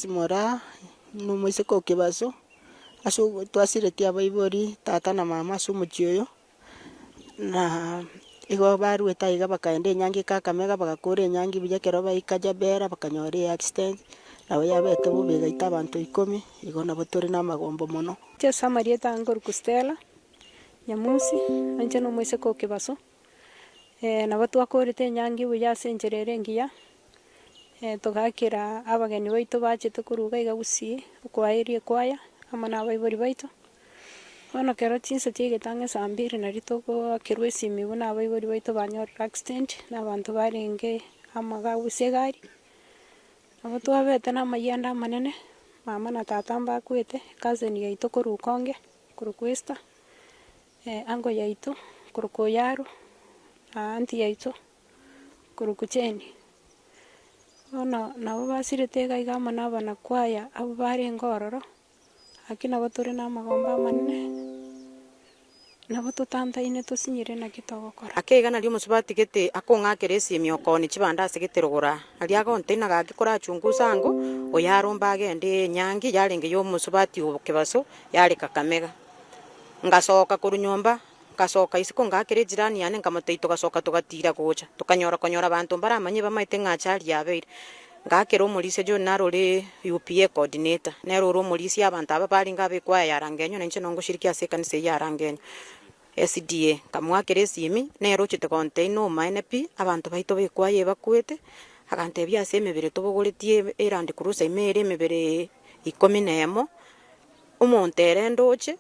Joyce Moraa, na omoiseke o Kebaso, ase twasiretie abaibori tata na mama ase omochie oyo, na igo baruete aiga bakaenda enyangi Kakamega bagakora enyangi buya ekero baika Jabera bakanyora eaccident, nabo yabete bobe egaita abanto ikomi, igo nabo tore na amagombo mono. Inche ase amarieta nkorokwa Stella Nyamusi, inche na omoiseke o Kebaso, nabo twakorete enyangi buya ase enchera ere engiya, Togakera abageni baito bachete korwa iga iga gusii okwaeria ekwaya amo na abaibori baito. Bono ekero chinsa chiaigete ang'e saa mbiri nario togoakerwa esimi buna abaibori baito banyorire accident na abanto barenge amo iga gose egari. Nabo twabete na amayianda amanene, mama na tata mbakwete, ecousin yaito korwa Ukonge, korokwa Esther, uncle yaito korokwa Oyaro, na aunty yaito. Korokwa Jane. Bono nabo basirete iga iga amo nabanakwaya abwo barenge ororo, lakini nabo tore namagombo amanene, nabo totantaine tosinyire naki togokora. Ake iga nario omosubati gete akong'akera esimi okooni chibando ase gete rogoro aa. Nario agontebia gaki korachungusa ango, oyo arombe agende enyangi yarenge ya omosubati o kebaso yare Kakamega. Ngasoka korwa nyomba. Ngasoka isiko ngaakera ejirani yane nkamotebia togasoka togatiira gocha, tokanyora konyora abanto mbaramanye bamaete ng'a achari yabeire. Ngaakera omorisia John naro ore UPA coordinator, nere ore omorisia abanto aba barenge abe ekwaya ya Rangenyo na inche nongoshiriki ase ekanisa eyio ya Rangenyo, SDA. Nkamoakera esimi, nere ochete gontebia nomaene pi, abanto baito ba ekwaya ebakwete, agantebia ase emebere tobogoretie eland cruiser ime ere emebere ikomi na emo, omonto ere ndoche.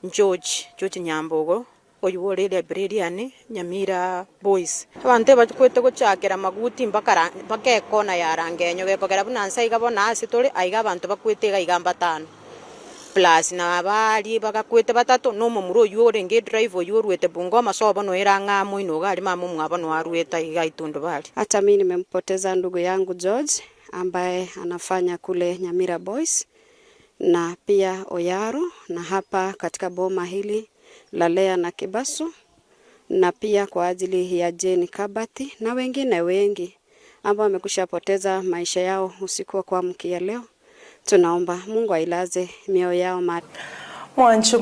George, George Nyambogo, oyio ore librarian Nyamira Boys. Abanto ebakwete gochakera maguti mpaka ra mpaka ekona ya Rangenyo gekogera buna nse aiga bono ase tore aiga abanto bakwete iga iga mbatano plus na abaria bagakwete batato na omomura oyio orenge edriver oyio oruete Bungoma sobo noyo ere ang'e amo ino iga aria mama omwabo noyo aruete aiga Itundubari. Hata mi nimempoteza ndugu yangu George ambaye anafanya kule Nyamira Boys na pia Oyaro na hapa katika boma hili la Lea na Kibasu na pia kwa ajili ya Jane Kabati na wengine wengi ambao wamekwisha poteza maisha yao usiku wa kuamkia leo. Tunaomba Mungu ailaze mioyo yao mahali Mwancho.